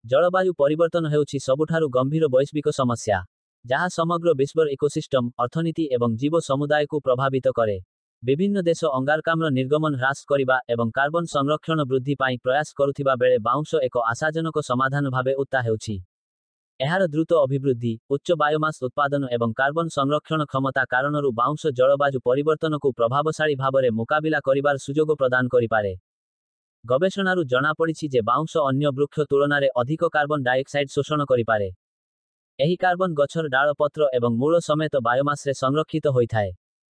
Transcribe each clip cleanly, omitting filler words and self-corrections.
ଜଳବାୟୁ ପରିବର୍ତ୍ତନ ହେଉଛି ସବୁଠାରୁ ଗମ୍ଭୀର ବୈଶ୍ୱିକ ସମସ୍ୟା, ଯାହା ସମଗ୍ର ବିଶ୍ୱର ଇକୋସିଷ୍ଟମ, ଅର୍ଥନୀତି ଏବଂ ଜୀବ ସମୁଦାୟକୁ ପ୍ରଭାବିତ କରେ। ବିଭିନ୍ନ ଦେଶ ଅଙ୍ଗାରକାମ୍ଳ ନିର୍ଗମନ ହ୍ରାସ କରିବା ଏବଂ କାର୍ବନ ସଂରକ୍ଷଣ ବୃଦ୍ଧି ପାଇଁ ପ୍ରୟାସ କରୁଥିବା ବେଳେ ବାଉଁଶ ଏକ ଆଶାଜନକ ସମାଧାନ ଭାବେ ଉତ୍ତା ହେଉଛି। ଏହାର ଦ୍ରୁତ ଅଭିବୃଦ୍ଧି, ଉଚ୍ଚ ବାୟୋମାସ ଉତ୍ପାଦନ ଏବଂ କାର୍ବନ ସଂରକ୍ଷଣ କ୍ଷମତା କାରଣରୁ ବାଉଁଶ ଜଳବାୟୁ ପରିବର୍ତ୍ତନକୁ ପ୍ରଭାବଶାଳୀ ଭାବରେ ମୁକାବିଲା କରିବାର ସୁଯୋଗ ପ୍ରଦାନ କରିପାରେ। ଗବେଷଣାରୁ ଜଣାପଡ଼ିଛି ଯେ ବାଉଁଶ ଅନ୍ୟ ବୃକ୍ଷ ତୁଳନାରେ ଅଧିକ କାର୍ବନ ଡାଇଅକ୍ସାଇଡ୍ ଶୋଷଣ କରିପାରେ। ଏହି କାର୍ବନ ଗଛର ଡାଳ, ପତ୍ର ଏବଂ ମୂଳ ସମେତ ବାୟୋମାସରେ ସଂରକ୍ଷିତ ହୋଇଥାଏ।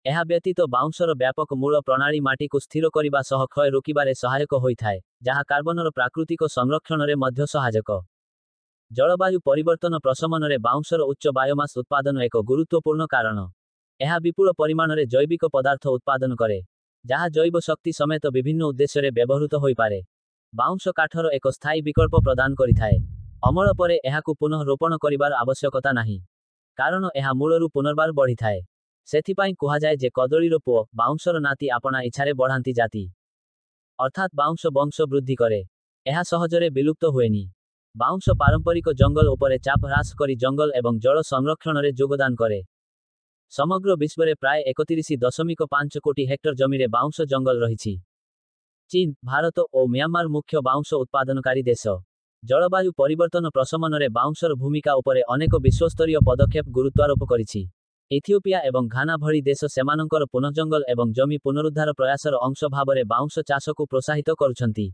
ଏହା ବ୍ୟତୀତ ବାଉଁଶର ବ୍ୟାପକ ମୂଳ ପ୍ରଣାଳୀ ମାଟିକୁ ସ୍ଥିର କରିବା ସହ କ୍ଷୟ ରୋକିବାରେ ସହାୟକ ହୋଇଥାଏ, ଯାହା କାର୍ବନର ପ୍ରାକୃତିକ ସଂରକ୍ଷଣରେ ମଧ୍ୟ ସହାୟକ। ଜଳବାୟୁ ପରିବର୍ତ୍ତନ ପ୍ରଶମନରେ ବାଉଁଶର ଉଚ୍ଚ ବାୟୋମାସ ଉତ୍ପାଦନ ଏକ ଗୁରୁତ୍ୱପୂର୍ଣ୍ଣ କାରଣ। ଏହା ବିପୁଳ ପରିମାଣରେ ଜୈବିକ ପଦାର୍ଥ ଉତ୍ପାଦନ କରେ, ଯାହା ଜୈବ ଶକ୍ତି ସମେତ ବିଭିନ୍ନ ଉଦ୍ଦେଶ୍ୟରେ ବ୍ୟବହୃତ ହୋଇପାରେ। ବାଉଁଶ କାଠର ଏକ ସ୍ଥାୟୀ ବିକଳ୍ପ ପ୍ରଦାନ କରିଥାଏ। ଅମଳ ପରେ ଏହାକୁ ପୁନଃ ରୋପଣ କରିବାର ଆବଶ୍ୟକତା ନାହିଁ, କାରଣ ଏହା ମୂଳରୁ ପୁନର୍ବାର ବଢ଼ିଥାଏ। ସେଥିପାଇଁ କୁହାଯାଏ ଯେ କଦଳୀର ପୁଅ ବାଉଁଶର ନାତି ଆପଣା ଇଚ୍ଛାରେ ବଢ଼ାନ୍ତି ଜାତି। ଅର୍ଥାତ୍ ବାଉଁଶ ବଂଶ ବୃଦ୍ଧି କରେ। ଏହା ସହଜରେ ବିଲୁପ୍ତ ହୁଏନି। ବାଉଁଶ ପାରମ୍ପରିକ ଜଙ୍ଗଲ ଉପରେ ଚାପ ହ୍ରାସ କରି ଜଙ୍ଗଲ ଏବଂ ଜଳ ସଂରକ୍ଷଣରେ ଯୋଗଦାନ କରେ। ସମଗ୍ର ବିଶ୍ୱରେ ପ୍ରାୟ 31.5 କୋଟି ହେକ୍ଟର ଜମିରେ ବାଉଁଶ ଜଙ୍ଗଲ ରହିଛି। ଚୀନ, ଭାରତ ଓ ମିଆଁମାର ମୁଖ୍ୟ ବାଉଁଶ ଉତ୍ପାଦନକାରୀ ଦେଶ। ଜଳବାୟୁ ପରିବର୍ତ୍ତନ ପ୍ରଶମନରେ ବାଉଁଶର ଭୂମିକା ଉପରେ ଅନେକ ବିଶ୍ୱସ୍ତରୀୟ ପଦକ୍ଷେପ ଗୁରୁତ୍ୱାରୋପ କରିଛି। ଇଥିଓପିଆ ଏବଂ ଘାନା ଭଳି ଦେଶ ସେମାନଙ୍କର ପୁନଃଜଙ୍ଗଲ ଏବଂ ଜମି ପୁନରୁଦ୍ଧାର ପ୍ରୟାସର ଅଂଶ ଭାବରେ ବାଉଁଶ ଚାଷକୁ ପ୍ରୋତ୍ସାହିତ କରୁଛନ୍ତି।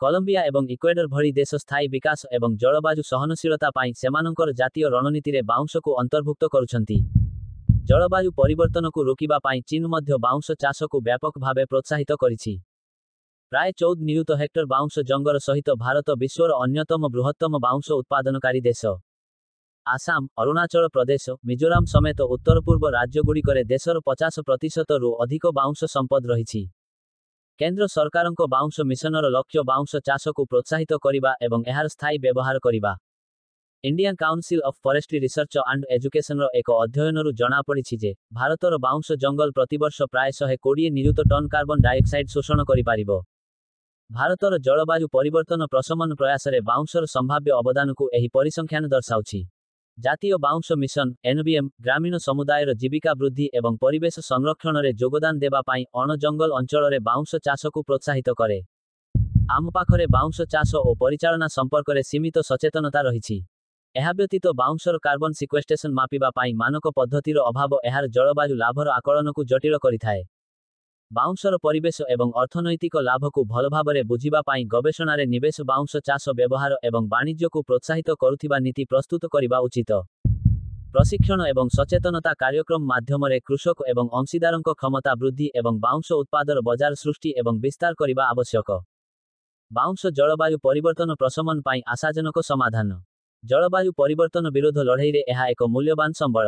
କଲମ୍ବିଆ ଏବଂ ଇକ୍ୱେଡର ଭଳି ଦେଶ ସ୍ଥାୟୀ ବିକାଶ ଏବଂ ଜଳବାୟୁ ସହନଶୀଳତା ପାଇଁ ସେମାନଙ୍କର ଜାତୀୟ ରଣନୀତିରେ ବାଉଁଶକୁ ଅନ୍ତର୍ଭୁକ୍ତ କରୁଛନ୍ତି। ଜଳବାୟୁ ପରିବର୍ତ୍ତନକୁ ରୋକିବା ପାଇଁ ଚୀନ ମଧ୍ୟ ବାଉଁଶ ଚାଷକୁ ବ୍ୟାପକ ଭାବେ ପ୍ରୋତ୍ସାହିତ କରିଛି। ପ୍ରାୟ 14 ନିୟୁତ ହେକ୍ଟର ବାଉଁଶ ଜଙ୍ଗଲ ସହିତ ଭାରତ ବିଶ୍ୱର ଅନ୍ୟତମ ବୃହତ୍ତମ ବାଉଁଶ ଉତ୍ପାଦନକାରୀ ଦେଶ। ଆସାମ, ଅରୁଣାଚଳ ପ୍ରଦେଶ, ମିଜୋରାମ ସମେତ ଉତ୍ତରପୂର୍ବ ରାଜ୍ୟଗୁଡ଼ିକରେ ଦେଶର 50%ରୁ ଅଧିକ ବାଉଁଶ ସମ୍ପଦ ରହିଛି। କେନ୍ଦ୍ର ସରକାରଙ୍କ ବାଉଁଶ ମିଶନର ଲକ୍ଷ୍ୟ ବାଉଁଶ ଚାଷକୁ ପ୍ରୋତ୍ସାହିତ କରିବା ଏବଂ ଏହାର ସ୍ଥାୟୀ ବ୍ୟବହାର କରିବା। Indian Council of Forestry Research and ଏଜୁକେସନର ଏକ ଅଧ୍ୟୟନରୁ ଜଣାପଡ଼ିଛି ଯେ ଭାରତର ବାଉଁଶ ଜଙ୍ଗଲ ପ୍ରତିବର୍ଷ ପ୍ରାୟ 120 ନିୟୁତ ଟନ୍ କାର୍ବନ ଡାଇଅକ୍ସାଇଡ୍ ଶୋଷଣ କରିପାରିବ। ଭାରତର ଜଳବାୟୁ ପରିବର୍ତ୍ତନ ପ୍ରଶମନ ପ୍ରୟାସରେ ବାଉଁଶର ସମ୍ଭାବ୍ୟ ଅବଦାନକୁ ଏହି ପରିସଂଖ୍ୟାନ ଦର୍ଶାଉଛି। ଜାତୀୟ ବାଉଁଶ ମିଶନ ଏନବିଏମ୍ ଗ୍ରାମୀଣ ସମୁଦାୟର ଜୀବିକା ବୃଦ୍ଧି ଏବଂ ପରିବେଶ ସଂରକ୍ଷଣରେ ଯୋଗଦାନ ଦେବା ପାଇଁ ଅଣ ଜଙ୍ଗଲ ଅଞ୍ଚଳରେ ବାଉଁଶ ଚାଷକୁ ପ୍ରୋତ୍ସାହିତ କରେ। ଆମ ପାଖରେ ବାଉଁଶ ଚାଷ ଓ ପରିଚାଳନା ସମ୍ପର୍କରେ ସୀମିତ ସଚେତନତା ରହିଛି। ଏହା ବ୍ୟତୀତ ବାଉଁଶର କାର୍ବନ ସିକ୍ୱେଷ୍ଟ୍ରେସନ ମାପିବା ପାଇଁ ମାନକ ପଦ୍ଧତିର ଅଭାବ ଏହାର ଜଳବାୟୁ ଲାଭର ଆକଳନକୁ ଜଟିଳ କରିଥାଏ। ବାଉଁଶର ପରିବେଶ ଏବଂ ଅର୍ଥନୈତିକ ଲାଭକୁ ଭଲଭାବରେ ବୁଝିବା ପାଇଁ ଗବେଷଣାରେ ନିବେଶ, ବାଉଁଶ ଚାଷ, ବ୍ୟବହାର ଏବଂ ବାଣିଜ୍ୟକୁ ପ୍ରୋତ୍ସାହିତ କରୁଥିବା ନୀତି ପ୍ରସ୍ତୁତ କରିବା ଉଚିତ। ପ୍ରଶିକ୍ଷଣ ଏବଂ ସଚେତନତା କାର୍ଯ୍ୟକ୍ରମ ମାଧ୍ୟମରେ କୃଷକ ଏବଂ ଅଂଶୀଦାରଙ୍କ କ୍ଷମତା ବୃଦ୍ଧି ଏବଂ ବାଉଁଶ ଉତ୍ପାଦର ବଜାର ସୃଷ୍ଟି ଏବଂ ବିସ୍ତାର କରିବା ଆବଶ୍ୟକ। ବାଉଁଶ ଜଳବାୟୁ ପରିବର୍ତ୍ତନ ପ୍ରଶମନ ପାଇଁ ଆଶାଜନକ ସମାଧାନ। ଜଳବାୟୁ ପରିବର୍ତ୍ତନ ବିରୋଧ ଲଢ଼େଇରେ ଏହା ଏକ ମୂଲ୍ୟବାନ ସମ୍ବଳ।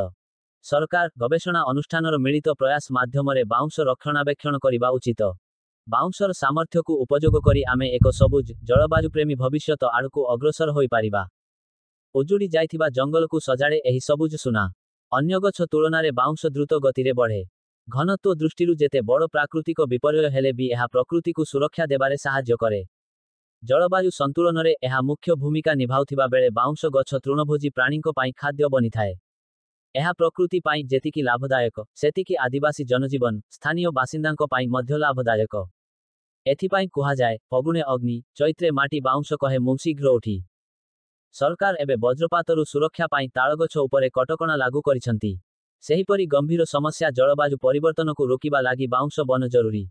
ସରକାର, ଗବେଷଣା ଅନୁଷ୍ଠାନର ମିଳିତ ପ୍ରୟାସ ମାଧ୍ୟମରେ ବାଉଁଶ ରକ୍ଷଣାବେକ୍ଷଣ କରିବା ଉଚିତ। ବାଉଁଶର ସାମର୍ଥ୍ୟକୁ ଉପଯୋଗ କରି ଆମେ ଏକ ସବୁଜ, ଜଳବାୟୁପ୍ରେମୀ ଭବିଷ୍ୟତ ଆଡ଼କୁ ଅଗ୍ରସର ହୋଇପାରିବା। ଉଜୁଡ଼ି ଯାଇଥିବା ଜଙ୍ଗଲକୁ ସଜାଡ଼େ ଏହି ସବୁଜ ସୁନା। ଅନ୍ୟ ଗଛ ତୁଳନାରେ ବାଉଁଶ ଦ୍ରୁତ ଗତିରେ ବଢ଼େ। ଘନତ୍ୱ ଦୃଷ୍ଟିରୁ ଯେତେ ବଡ଼ ପ୍ରାକୃତିକ ବିପର୍ଯ୍ୟୟ ହେଲେ ବି ଏହା ପ୍ରକୃତିକୁ ସୁରକ୍ଷା ଦେବାରେ ସାହାଯ୍ୟ କରେ। ଜଳବାୟୁ ସନ୍ତୁଳନରେ ଏହା ମୁଖ୍ୟ ଭୂମିକା ନିଭାଉଥିବା ବେଳେ ବାଉଁଶ ଗଛ ତୃଣଭୋଜୀ ପ୍ରାଣୀଙ୍କ ପାଇଁ ଖାଦ୍ୟ ବନିଥାଏ। ଏହା ପ୍ରକୃତି ପାଇଁ ଯେତିକି ଲାଭଦାୟକ, ସେତିକି ଆଦିବାସୀ ଜନଜୀବନ, ସ୍ଥାନୀୟ ବାସିନ୍ଦାଙ୍କ ପାଇଁ ମଧ୍ୟ ଲାଭଦାୟକ। ଏଥିପାଇଁ କୁହାଯାଏ, ଫଗୁଣେ ଅଗ୍ନି, ଚୈତ୍ରେ ମାଟି, ବାଉଁଶ କହେ ମୁଁ ଶୀଘ୍ର ଉଠି। ସରକାର ଏବେ ବଜ୍ରପାତରୁ ସୁରକ୍ଷା ପାଇଁ ତାଳଗଛ ଉପରେ କଟକଣା ଲାଗୁ କରିଛନ୍ତି। ସେହିପରି ଗମ୍ଭୀର ସମସ୍ୟା ଜଳବାୟୁ ପରିବର୍ତ୍ତନକୁ ରୋକିବା ଲାଗି ବାଉଁଶ ବନ ଜରୁରୀ।